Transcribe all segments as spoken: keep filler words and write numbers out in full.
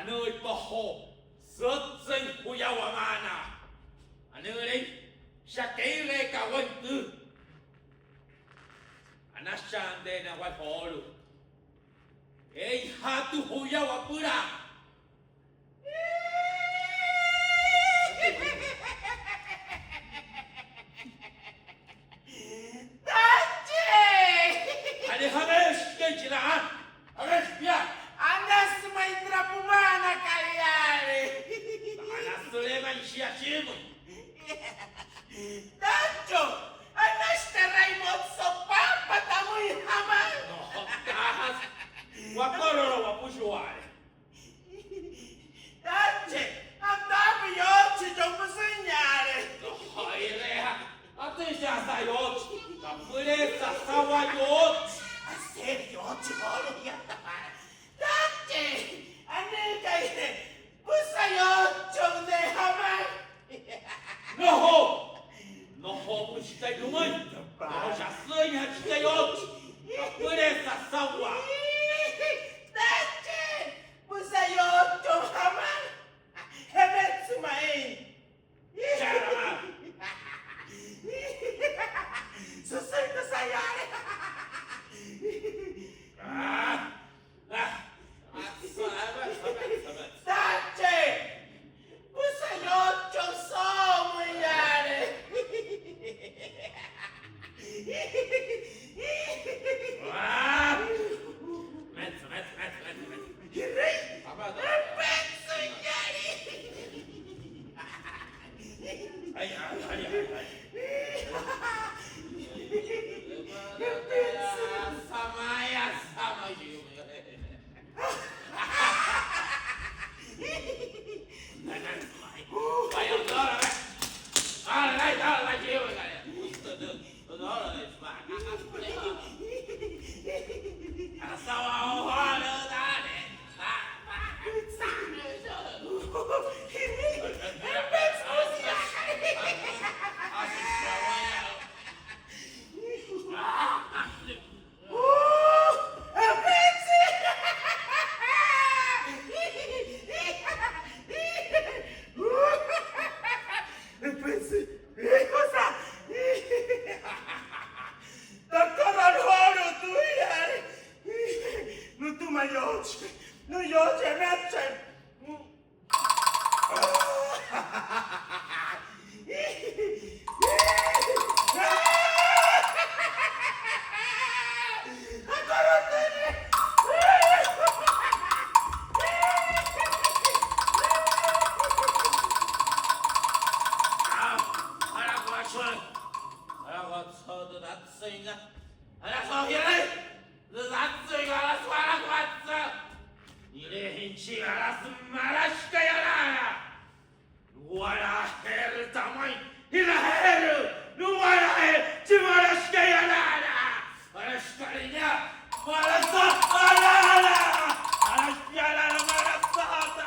Anüüipa joo sütsüin juyawa maanaa. Anüüle shia kee'ireeka wainma tü. Anashaanteena waya joolu'u. Eejaatü juyawa apüla. ¡Tache! Ane, jameshikai chira. Jameshi pia. Anasü ma'i türa pümaanakai yaale. Anasüle ma'i shia shiimüin. Tacho, anashitarai motso'u paapa tamüin jamaa. No, taja. Wakorolo wapüshua'ale. Tache, antaa püyochichon püsüin yaale. Aireja, atüshii sayochi. Kapüleesa sawa yochi. Aseere yochi joolu'u jia tapala. Tache, anüikaire, püsa yochon tü jamaa. Nnojo. Nnojo püshikai nümüin. Nnojo shia sünainjachin tü yochi. Kapüleesa sawa. Tache, püsa yochon jamaa. Jemetsü ma'i. Shut up. Süsüin tü sayaale. Ah. Ah. Tache. Püsa yochon soo'omüin yaale. Ah. Metsü, metsü, metsü, metsü, metsü. Hirüi. Epetsü yali. Ai, ai, ai, ai, ai. Epetsü. Sama ya, sama ya. Epetsi, hiikusa. Takorolo joolu'u tü yaale. Nütüma yochi. Nüyochi, nüyochi. Nülatse galasü warakuatsü. Nire'ejüin chi galasü malashikai alaala. Nuwalaajeerü tamüin jirajeerü. Nuwalaajeerü chi malashikai alaala. Malashikai nia, malasa alaala. Malashikai alaala, malasa alaala.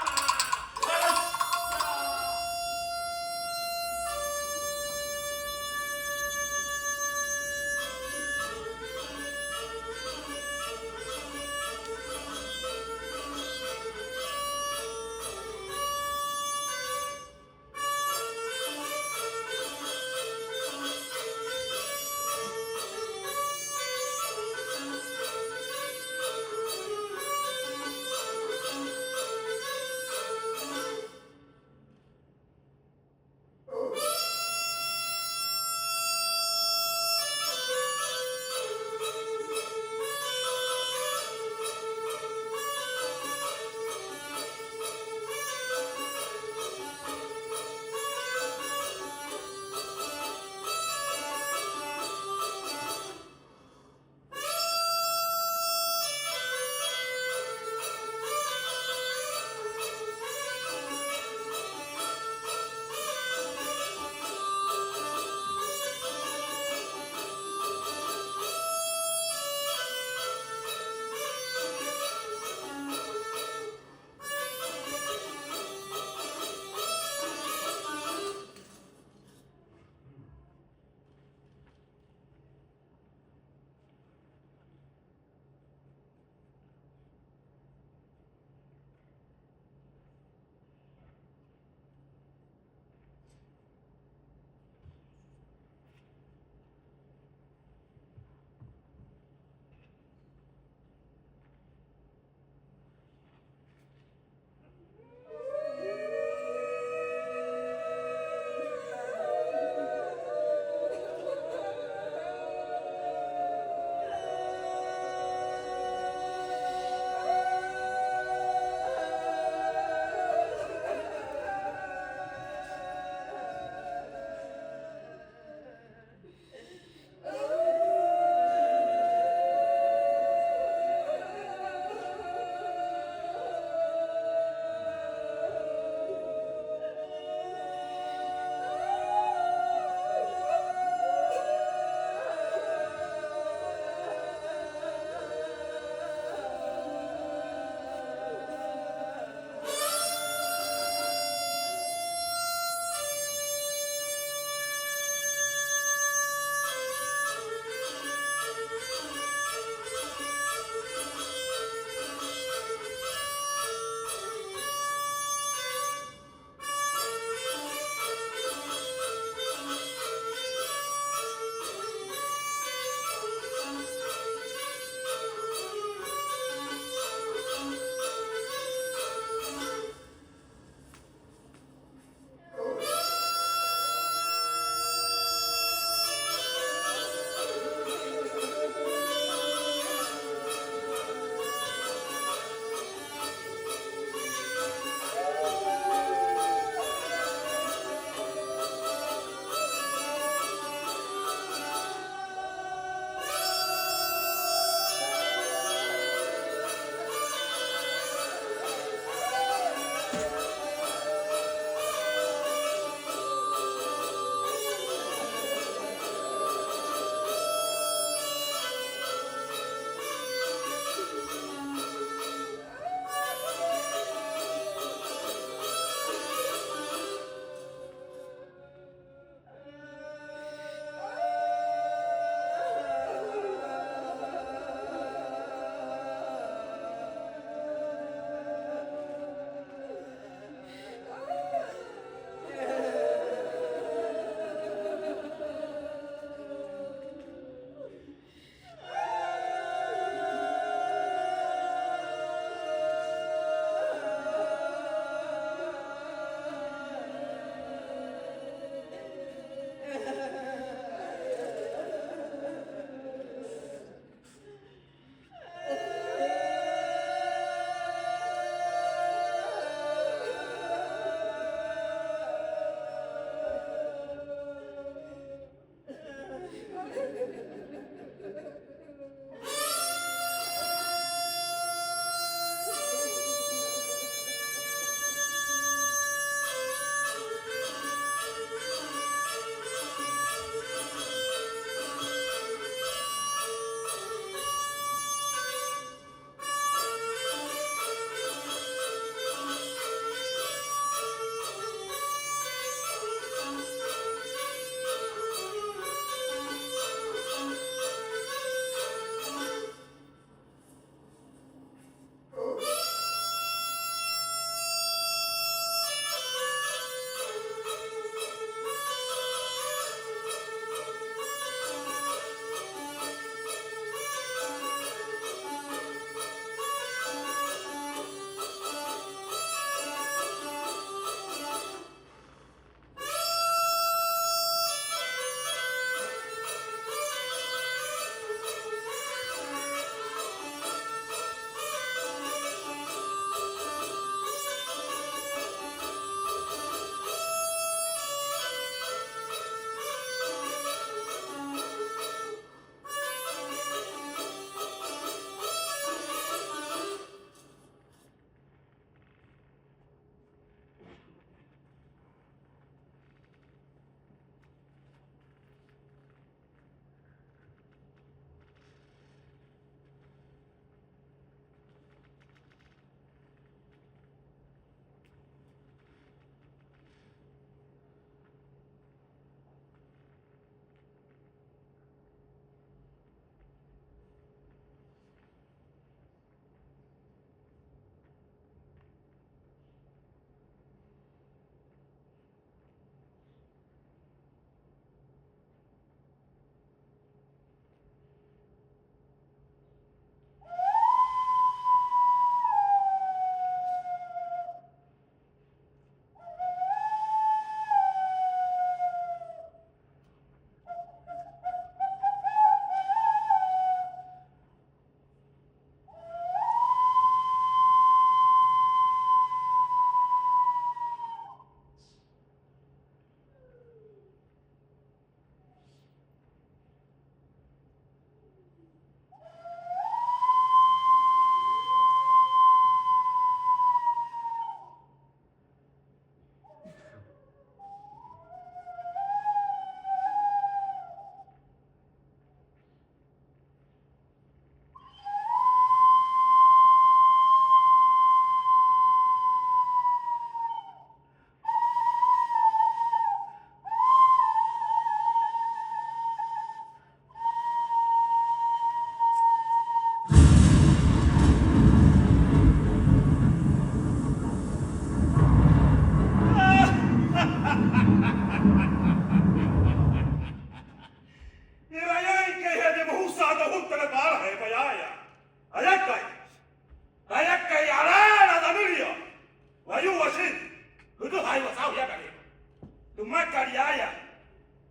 tümakat yaaya,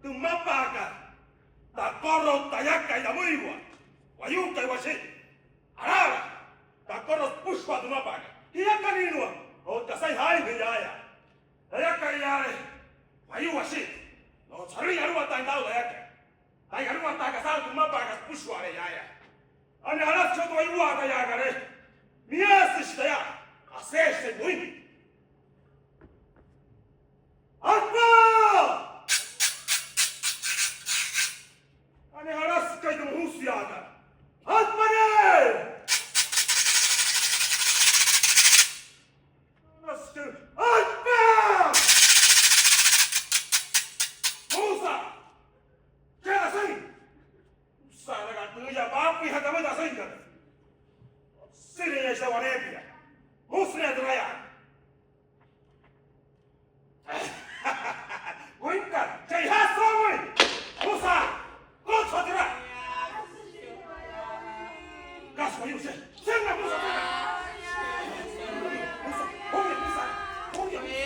tü mmapa'akat, takorot tayakai tamüiwa, wayuukai washi. Alaala, takorot süpüshua tü mmapa'akat. Jiakana nüa, otta saa'in jaainjee yaaya. Tayakai yaale, wayuu washi. No'otsü jarüin aluwataain saa'u tayakai. Saa'in aluwataakat saa'u tü mmapa'akat süpüshua'ale yaaya. Anee, alasü shia tü wayuu waa'atayaakat. Miasü shia taya. Aseeshi wüin. ¡Atpa! Anee, alasü kai tü mojusiaakat. ¡Atpa ne'e! Alasü kai. ¡Atpa! Mojusa. Che'era saa'in. Saa'u aka tüü yaa paapüinjatü amüin tasüinkana. Sünain shia waneepia. Müsü nia türaya. Wüinka, che'ojaasü soo'omüin. Müsa, kotsü türa. Kasa wayuu shia. Sünain müsa türa. Müsa, oye, müsa, oye, müsa.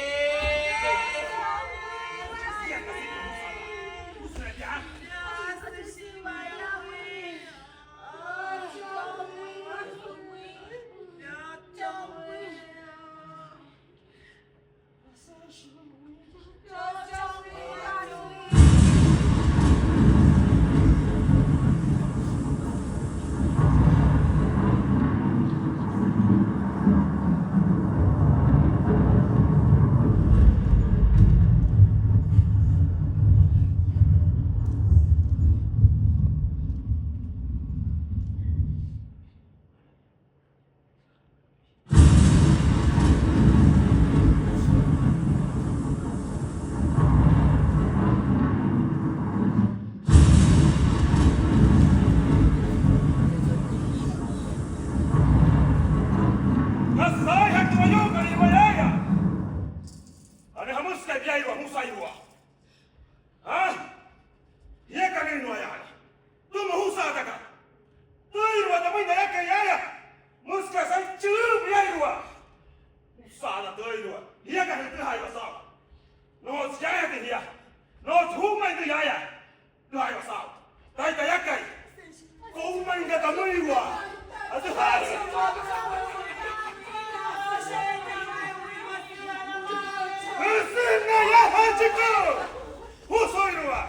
Anee, jamüsü aka piairua, müsairua. ¿Ah? Jiakana nüa yaaya. Tü mojusaataka. Tüirua tamüin tayakai yaaya. Müsü aka saa'in chüüpiairua. Müsaada tüirua. Jiakana jütüjaaiwa saa'u. No'otsü yaaya tü jia. No'otsü ju'umain tü yaaya. Jütüjaaiwa saa'u. Taya tayakai. Ko'umainka tamüiwa. Atüjaasü. Jüsüna yaajachika. Jüsoirua.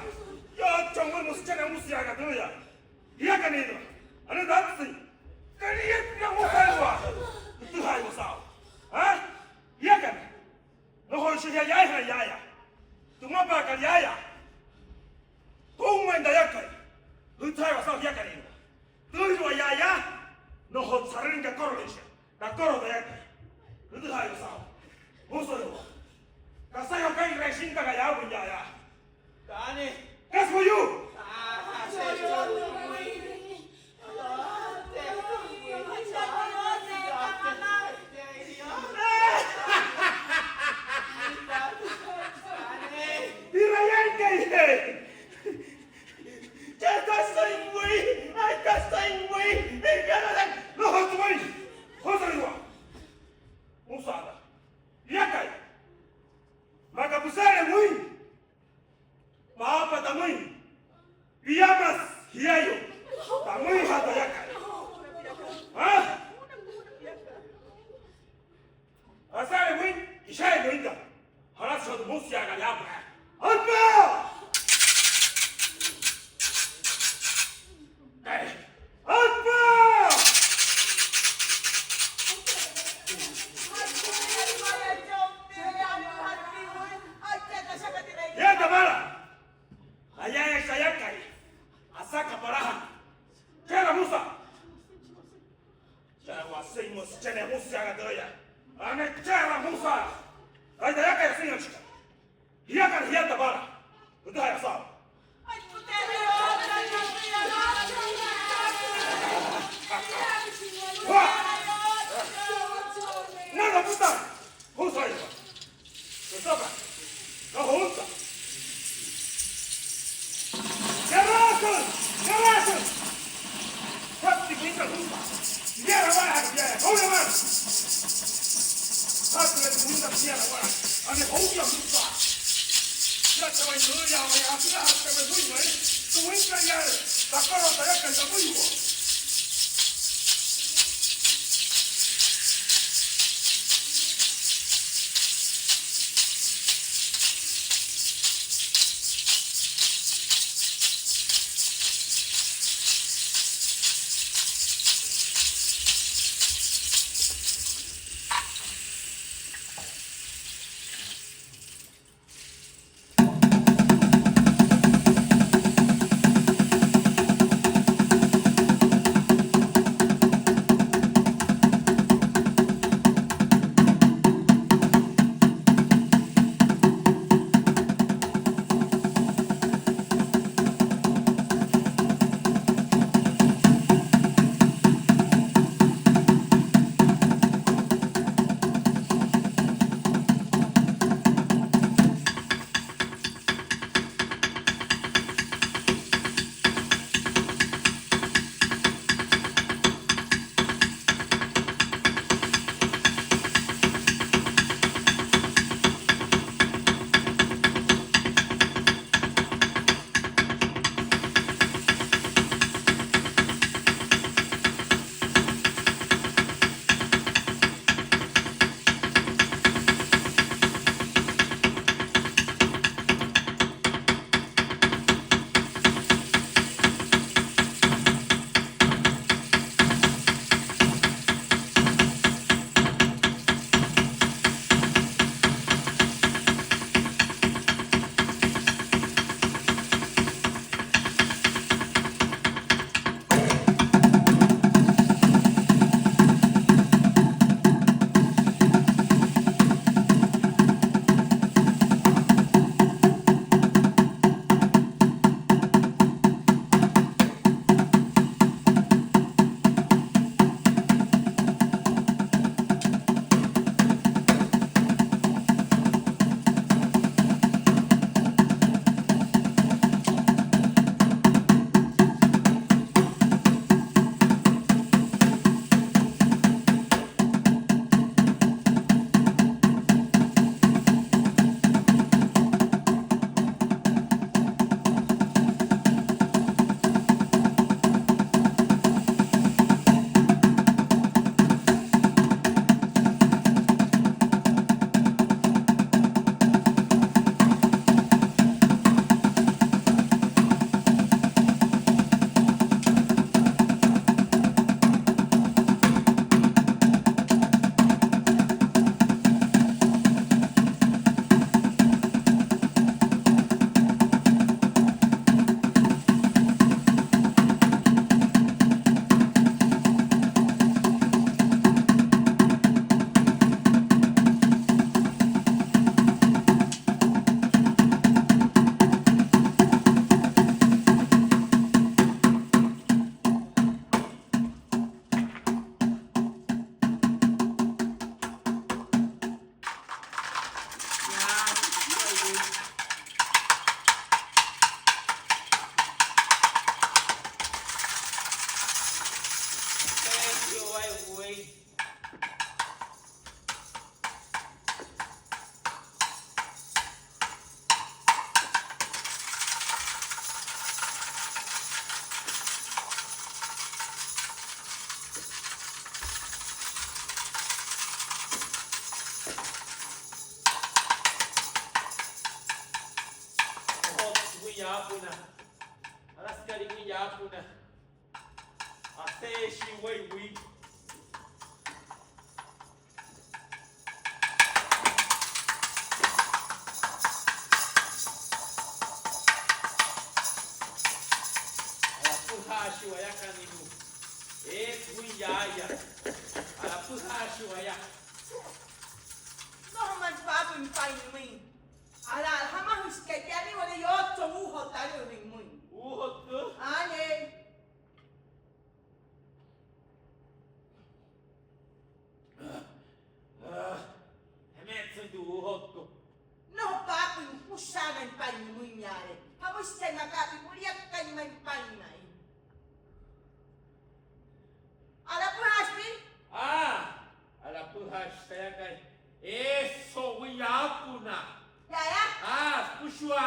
Yaachon wüin, müsüchene müsia aka tüü yaa. Jiakana nüa. Anee, tatsüin. Kaliatia müsoirua. Jütüjaaiwa saa'u. ¿Ah? Jiakana. Nnojoishi jia yaainjanain yaaya. Tü mmapa'akat yaaya. Ko'umain tayakai. Jütüjaaiwa saa'u jiakana nüa. Tüirua yaaya. Nnojotsü jarüin kakorolin shia. Kakorot tayakai. Jütüjaaiwa saa'u. Müsoirua. Kasaya ka'i reeshintaka yaawin yaaya. Kasa wayuu. Nnojotsü wüin. Müsaada. Yakai. Maa aka püse'ele wüin. Paapa tamüin. Piamasü jieyuu. Tamüinjatü yakai. ¿Ah? Asaale wüin, ishain wüinka. Jalasü shia tü müsiaakat yaapüla. ¡Atpa! ¡Atpa! Jia tamala. Ayaeesü ayakai. Asaka palajana. Che'era müsa. Cha'aya sünain müsüchene müsia aka tüü yaa. Anee, che'era müsa. Taya tayakai sünain achika. Jiakana jia tamala. Jütüjaaiwa saa'u. Nana puta. Jüsoirua. Jüsoka. Nnojo jünta. Karaasü. Karaasü. Jatsi püinka jümpa. Piarawaa, piara. Joule maa. Jatsi püinka piarawaa. Anee, joule jümpa. Ojo, wii yaapünaa. Ala sükaliwii yaapünaa. Aseeshii weiwii. Alapüjaashii waya, Kaniluu. Eesü wüin yaaya. Alapüjaashii waya. Nnojo ma'i paapüin paa'in nümüin. Ala, jamajüshi ke'e tiani wane yotso uujotta alü'üjüin pümüin. ¿Uujottü? Aale. Jeme'tsüin tü uujotkot. Nnojo paapüin, jüpüshaanain paa'in nümüinyaale. Jamüshi cha'aya aka pimüliakai ma'i paa'in ma'i. ¿Alapüjaashi pia? Aa, alapüjaashi tayakai. Eso, wii yaapünaa. Yaya. Aa, süpüshua.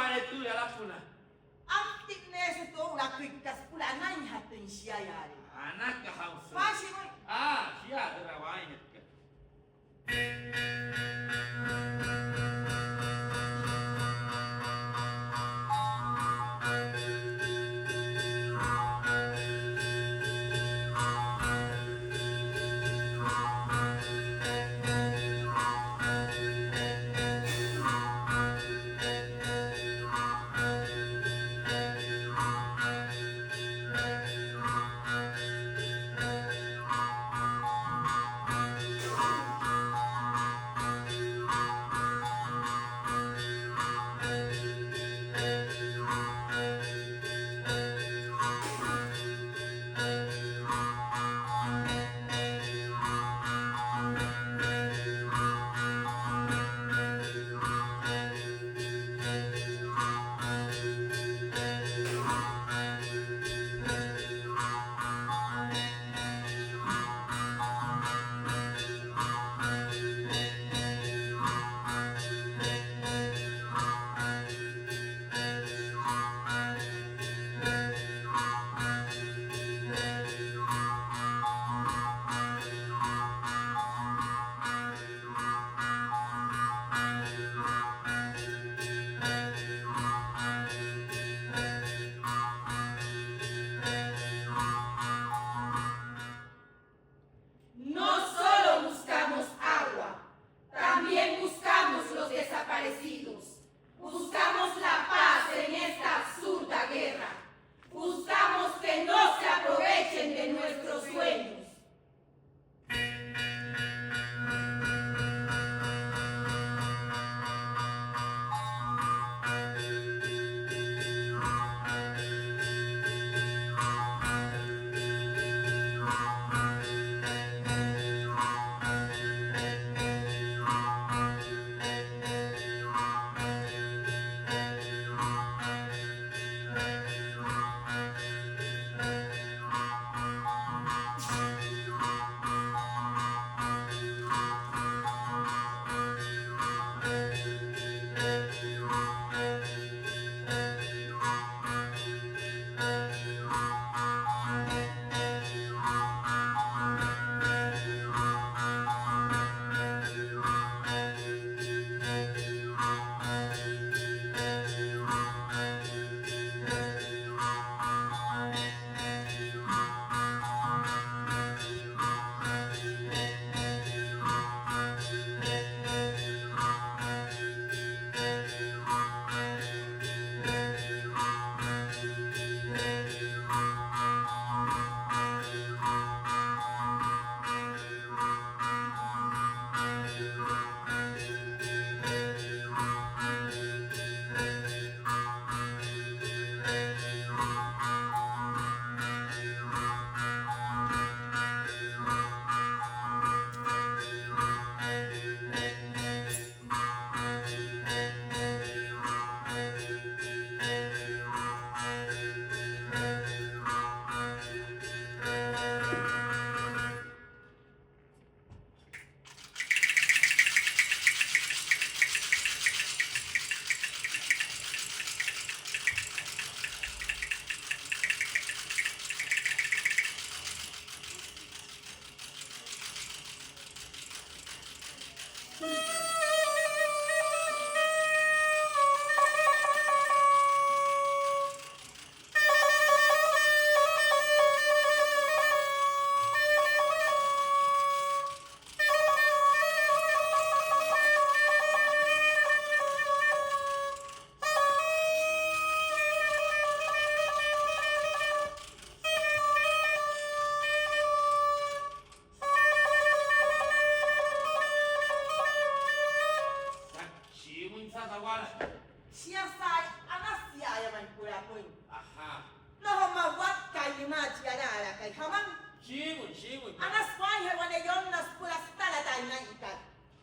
Shia saa'in, anasü yaaya ma'i püla püin. Ajaa. Nnojo mma watkai nümaa chi alaalakai, ¿jaman? Shiimüin, shiimüin. Anasü wainjee wane yonna süpüla sütalatain naa'inkai.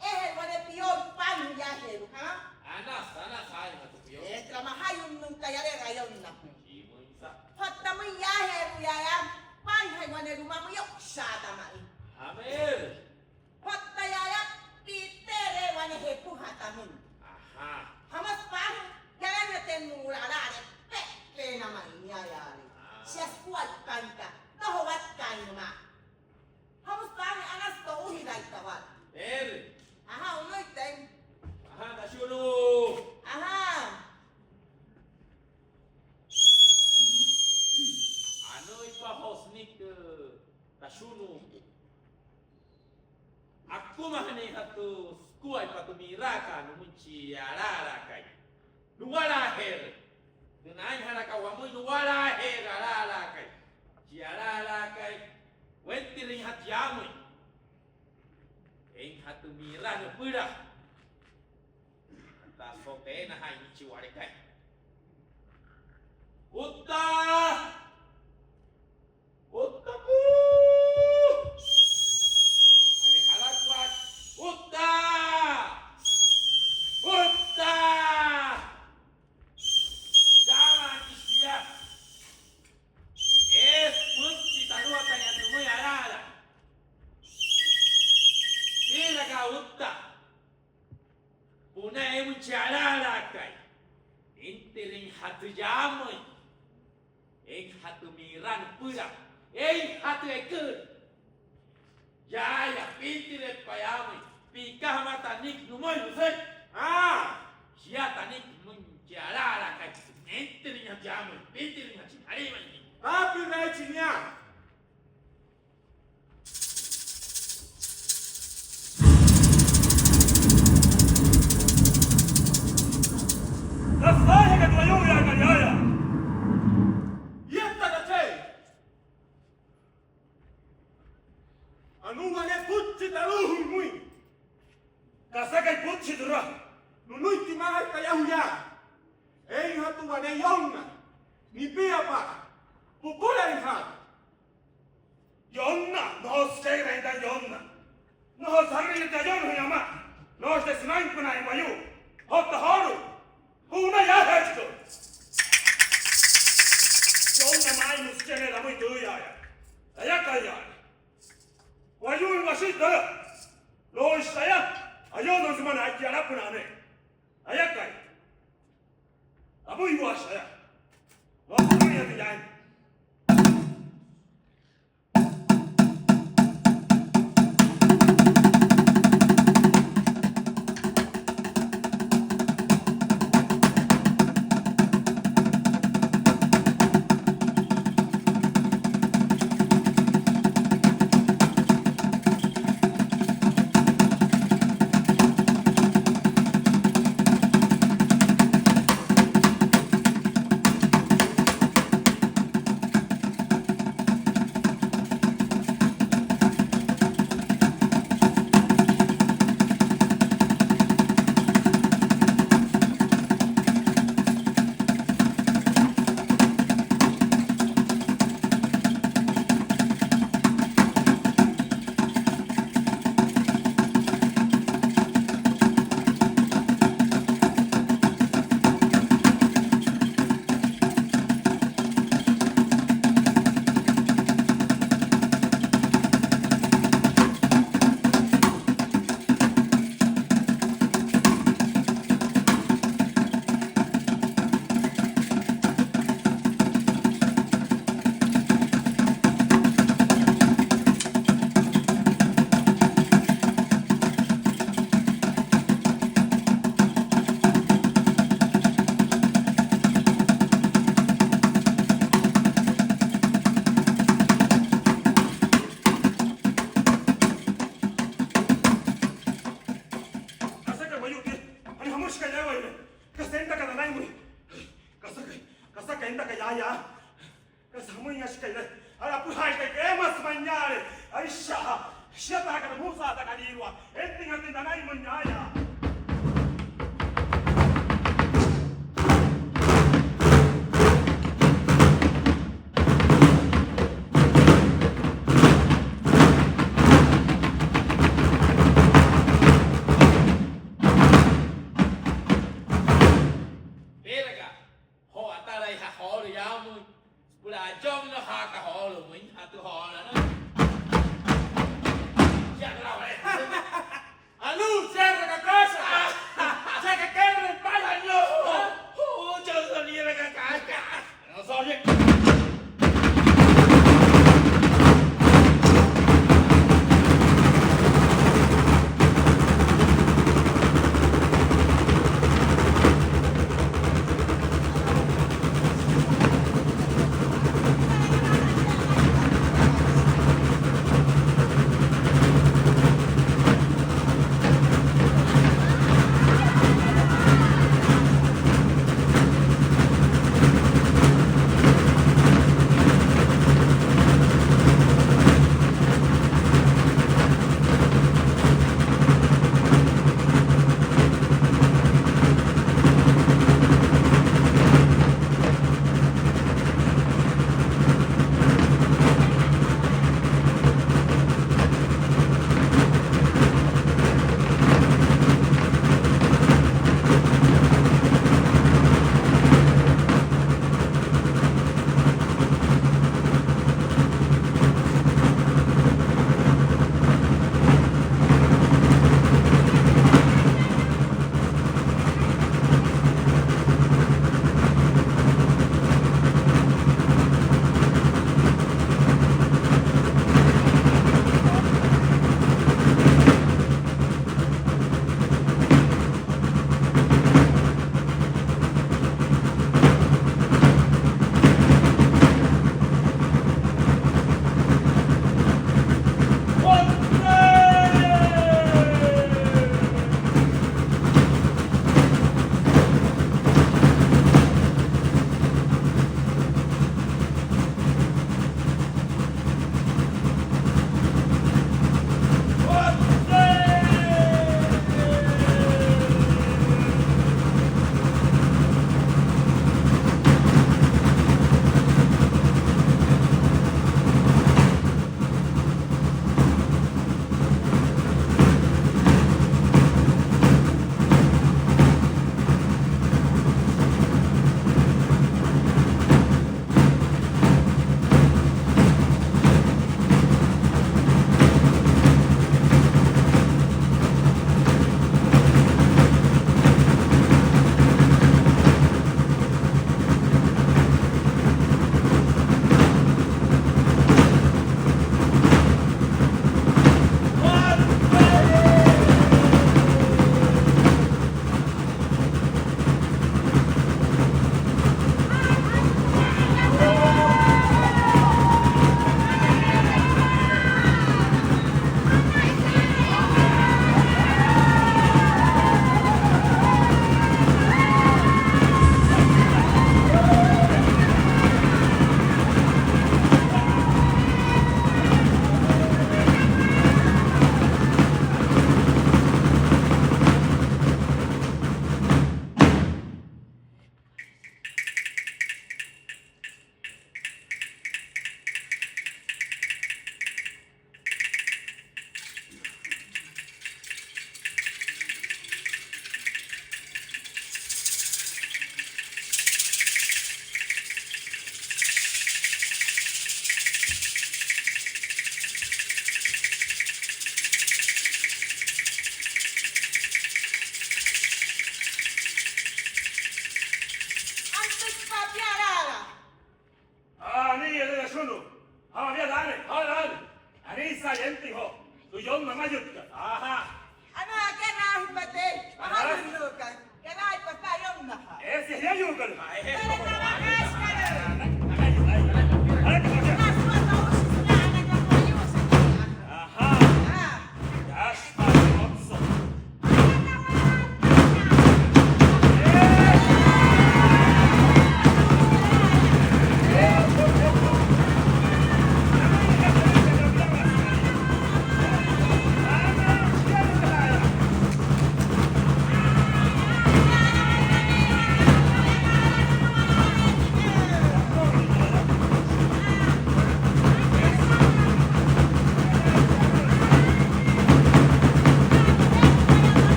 Eejee wane pion paa'in yajeerua, ¿jaman? Anasü, anasü aa'inmajatü pion. Eekai majayunnüin taya, eere ayonnajüin. Shiimüin sa. Patta müin yaajeerua yaaya, paa'injee wane luma müyoushaataa ma'i. Amén. Patta yaaya, pi'iteere wane jepüjataa müin. Ajaa. Jamüsü paa'in, yalainjatüin nu'u alaale pe'eteena ma'i nia yaale. Aa. Shia sukuaippainka, nnojo watkai nümaa. Jamüsü paa'in, anasü to'ujiraaitawaa. Eere. Ajaa, unüitüin. Ajaa, tashunuu. Ajaa. Anüipa joo sünain tü tashunuu. Akumajüneejatü sukuaippa tü mi'iraakat nümüin chi alaalaakai. Nuwalaajeerü. Tü naainjalakat wamüin, nuwalaajeerü alaalaakai. Chi alaalaakai, wentirüinjatü yaamüin. Eeinjatü mi'iraa nüpüla. Antaa so'u teenajaain nia chi walekai. ¡Uta! ¡Uta puu! Anee jalakuachi. ¡Uta! ¡Uta! Yaamaachi shia. Eesü pütchi taluwataain tü nümüin alaala. Piirakaa uta. Pu'una eemüin chi alaalaakai. Entirüinjatü yaamüin. Eeinjatü mi'iraa nüpüla. Eeinjatü eküülü. Yaaya, pintirepa yaamüin. Pi'ikaja mata aniki nümüin, müsü. Aa, shia taniki nümüin chi alaalaakai. Entirüinjatü yaamüin. Pintirüinjatü chi Aliwainjee. Paapüleechi nia. Tasaajakat wayuu yaaka yaaya. Iyatta kache'e. Anuu wane pütchi talu'ujüin müin. Kasakai pütchi türa. Nünüiki maa aka yajuya. Eeinjatü wane yonna. Nipiapa'a. Püpüleeinja'a. Yonna, nnojo süche'erüin taya yonna. Nnojo sarüin taya yonna, yama. Nnojotsü sünainpünaain wayuu. Otta joolu'u. Pu'una yaajeechika. Yonna maa'innüsü süche'e ne'e tamüin tüüyaaya. Tayakai yaale. Wayuuin washi'iya taya. Loo'ishi taya. Ayoundüin sümana aiki alapünaa ne'e. Tayakai. Amüiwashaya. Loo'u amüinyatüin yaa'in. Kasakai wayuu tia, ane jamüshikai yaawai, kasa entaka nanainmüin. Kasakai, kasakai entaka yaaya. Kasa jamüin ashikai, alapüjaakai keemasü ma'i niaale. Aishajaa, shiatajaakana muusa'atakalüirua. Entüinjatüin nanainmüin yaaya.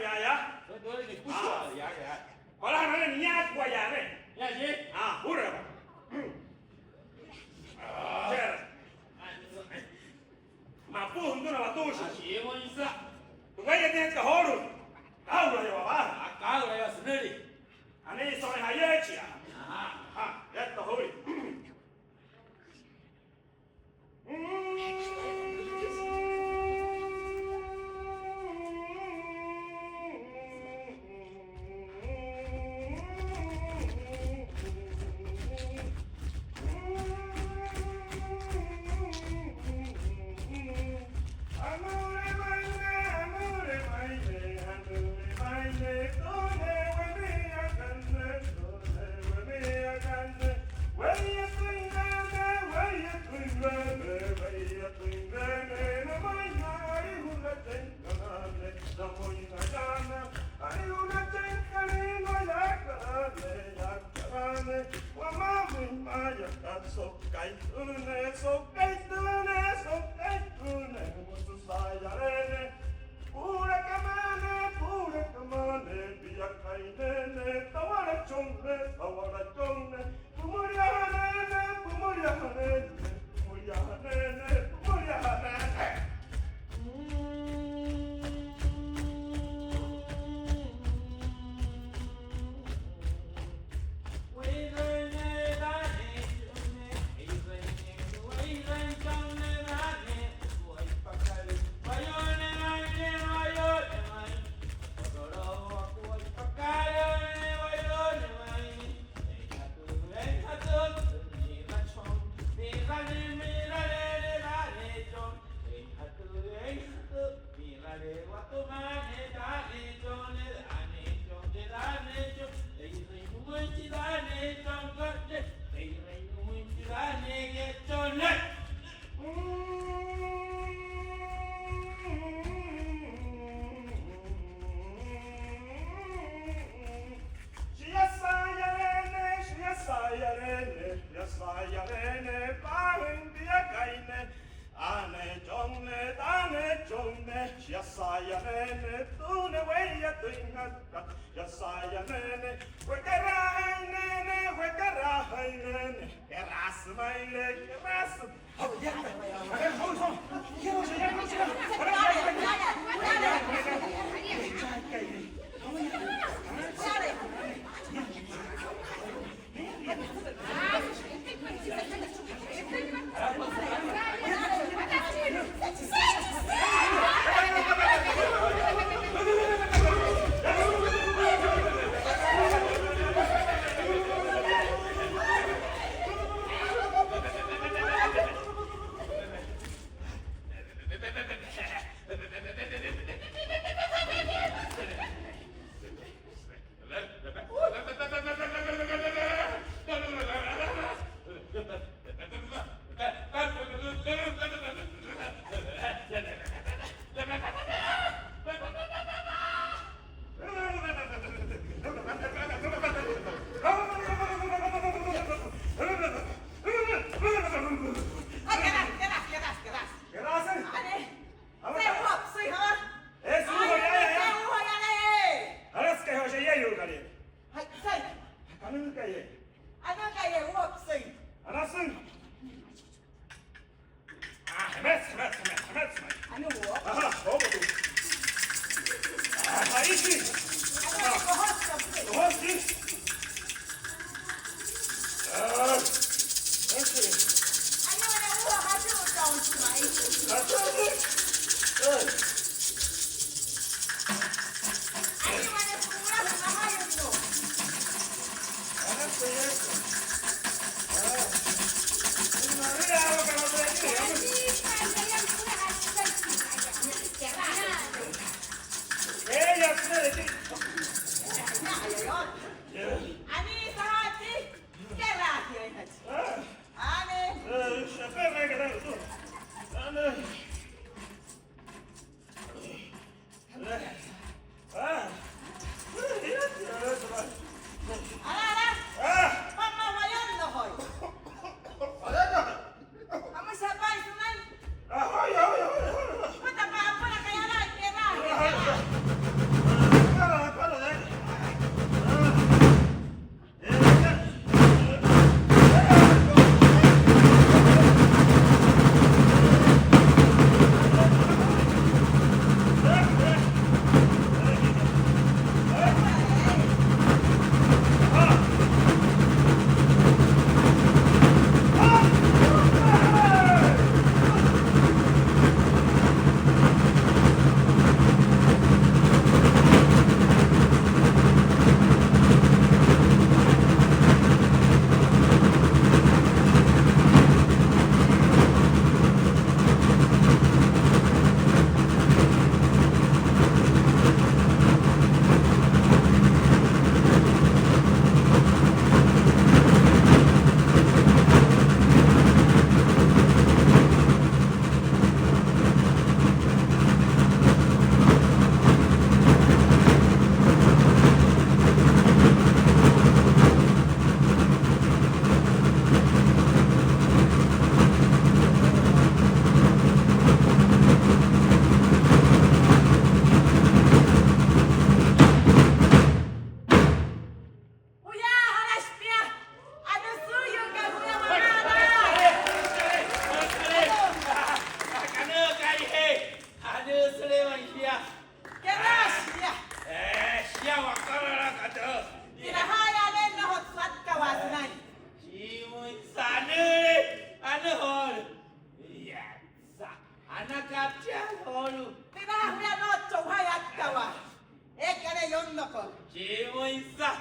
Ya, ya. Soy todo el que escucho. Ah. Ya, ya. Hola, no, ni agua ya, ve. Ya, sí. Ah, jura. Ah. Mapü'üjüntüna watüshin. Ashiimüinsa. Tü weiyatüinjatkat joolu'u, kaa'ulaya wawaa. Aa, kaa'ulaya sünülia. Anii so'u ja'yeechia. Ajá, ajá, esto, joven. So'ukaitüne, so'ukaitüne, so'ukaitüne, wüsü sa'ayaleene, pu'ulaka maane, pu'ulaka maane, pia ka'i neene, tawala chonne, tawala chonne, pümüliaja neene, pümüliaja neene, pümüliaja neene, pümüliaja neene. Shia sa'ayaleene, shia sa'ayaleene, shia sa'ayaleene, paajüin pia ka'i neene. Ane chonne, tane chonne, shia sa'ayaleene, tune weiyatüinjatkat, shia sa'ayaleene, wekeraajüin neene, wekeraajüin neene, keraasü ma'i, keraasü. Aa, keraasü. Ane. Aa, sai wapüsüin, aa. Ee, sulu'u yaa, yaa. Sai wapüsüin, aa. Anasü aka joo shia eeyuukalüirua. Jai, sai. Anasü aka joo. Anasü aka joo wapüsüin. Anasü. Aa, jemesü, jemesü, jemesü, jemesü. Ane woo. Ajá, joo. Aa, ahí sí. Ane woo, joo. Joo, sí. Aa, okay. Aa. Ala, ala. Mamma, wayonnojoin. Wayonnojoin. Amushi japain sünain. Aa, joo, joo, joo, joo. Ipa tapa apüla kayalaa, kera. Aa, joo. Isa,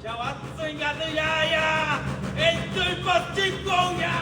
sha'watsüin aka tü yaaya, eein tü pasa chi Kouya.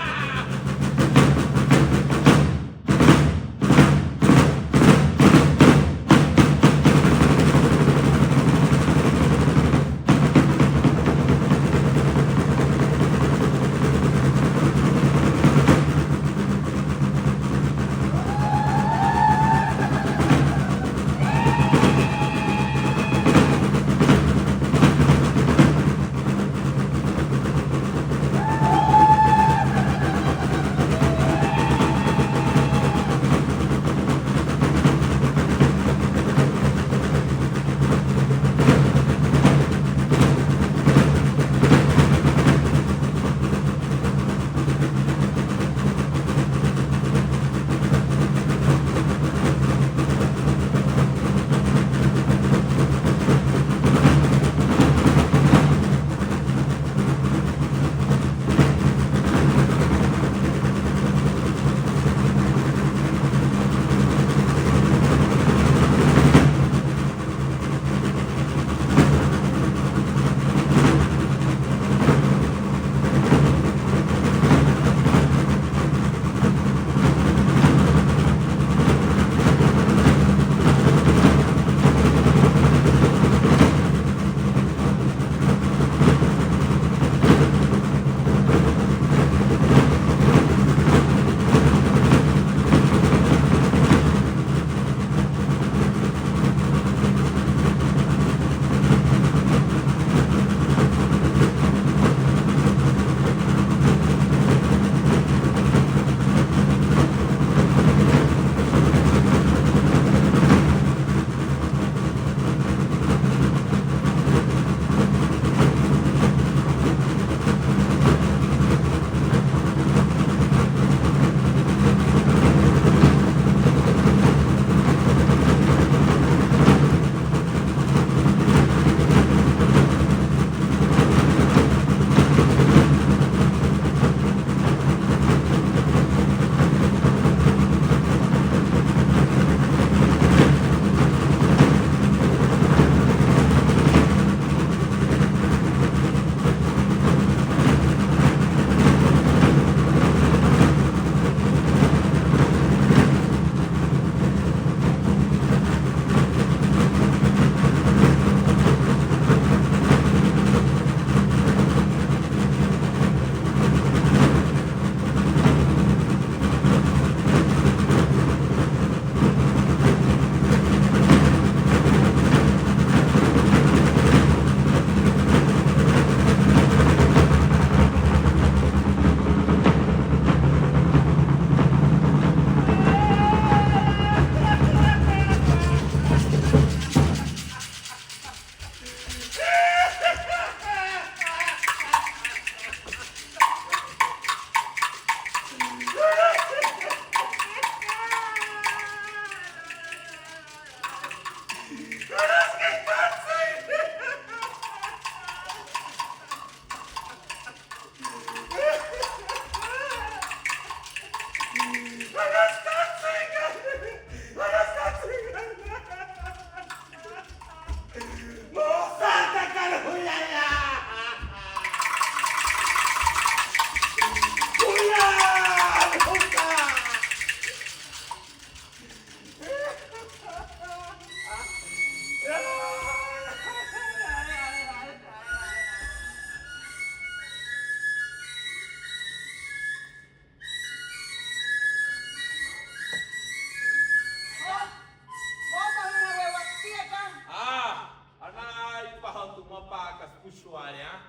Aa, anaa ipaja'a tü mmapa'a aka süpüshua'ale, aa.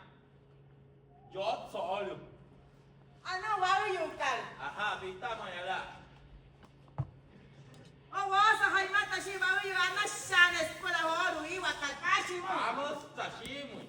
Yotso'olu. Anaa waüyuukat. Ajaa, pita ma'i alaa. O'woosojoi mata shia waüyuu anashaane'e süpüla joolu'u iwakat, paashimüin. Aa, müsü tashiimüin.